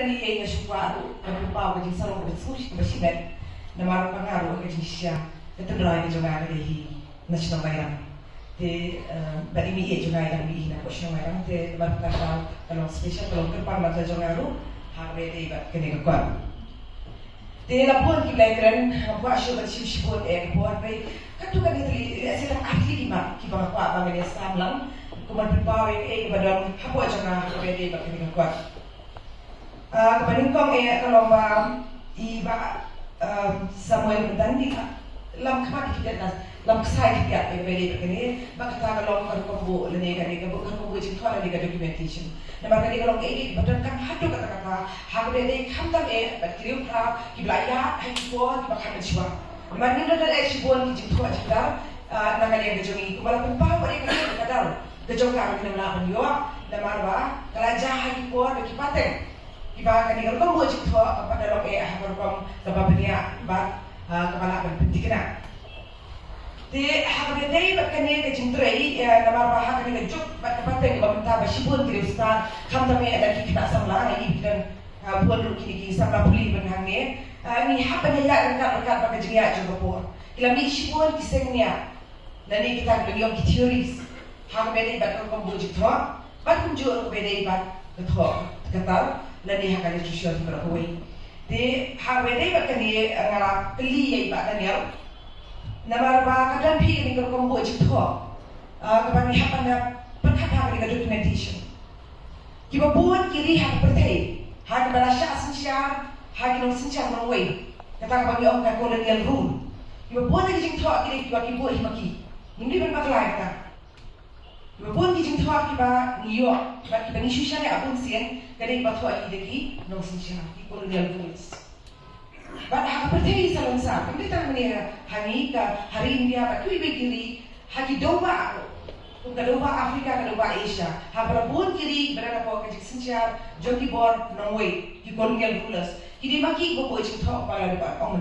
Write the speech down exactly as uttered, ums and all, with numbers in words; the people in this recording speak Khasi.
Kane nga shu kwah ruh ban pynpaw ka jingsarong kaba sngewsih kaba shimet. Namar ba nga ruh ka jingshisha ka tynrai ka jong nga ka dei hi na shnong Mairang. Te, eh, bad i mei i jong nga i dang mih hi na shnong Mairang, te namar kata ka long special, ka long kyrpang na ka jong nga ruh ha kaba ïadei bad kane ka kot. Te la bun ki ba la kren, nga kwah shuh ban shim shibun eh ka por, hynrei katto katne tylli, lehse tang ar tylli ki mat kiba nga kwah ba ngan ïa sam lang kum ban pynpaw ïa kaei kaba don hapoh jong nga ha kaba ïadei bad kane ka kot. Ah, kaba nyngkong eh ka long ba i Bah, um, Samuel Myntandi, lam khmat ki tiat na, lam ksai ki tiat eh, kaba ïadei bad kane, ba kata ka long ka rukom buh lane kane ka buh, ka rukom buh jingthoh lane ka documentation. Namar kane ka long kaei ba donkam haduh katta katta ha kaba ïadei khamtam eh bad ki riewphra kiba la ïaid ha ki por kiba kha mynshuwa. Namar ngim don eh shibun ki jingthoh jingktar, ah, na ka liang ka jong ngi, kumba la pynpaw pat ïa ka liang ka dar ka jong ka, ba ngim lah ban ïoh namar ba ka la jia ha ki por bad ki pateng kiba kane ka rukom buh jingthoh ka pat da long eh ha ka rukom kaba bniah bad, ah, kaba lah ban pynthikna. Te ha kaba ïadei bad kane ka jingtrei, eh, namar ba ha kane ka juk bad ka pateng ba mynta ba shibun ki riewstad, khamtam eh da ki khynnah samla, ïa ki don, ah, bun ruh kine ki samla pule ban hangne, ah, ngi hap ban ïaid ryngkat ryngkat bad ka jingïaid jong ka por. Ki la mih shibun ki seng nia lane kita kiba ngi ong ki theories ha kaba ïadei bad ka rukom buh jingthoh, bad kumjuh ruh kaba ïadei bad ka thoh ka tar lane ha ka literature baroh kawei. Te ha kaba ïadei bad kane, eh, nga la kylli ïa i Bah Daniel, namar ba ka don phi kane ka rukom buh jingthoh, ah, kaba ngi hap ban da pyrkhat ha kane ka documentation. Kiba bun ki ri ha ka pyrthei, ha kiba la shah synshar ha ki nongsynshar nongwei, kata kaba ngi ong ka colonial rule. Kiba bun ki jingthoh ki dei kiba ki buh hi ma ki. Ngim dei ban bakla ïa kata. Kiba bun ki jingthoh kiba ngi ïoh bad kiba ngi shu shaniah bunsien, ka dei kiba thoh hi da ki nongsynshar, ki colonial rules. Bad ha ka pyrthei sa lem sa, kam dei tang mynne ha ngi ka, ha ri India bad kiwei kiwei ki ri, ha ki dewbah, kum ka dewbah Africa, ka dewbah Asia, ha ba la bun ki ri ba la da hapoh ka jingsynshar jong ki bor nongwei, ki colonial rulers. Ki dei ma ki kiba buh jingthoh, ba la dei ban ong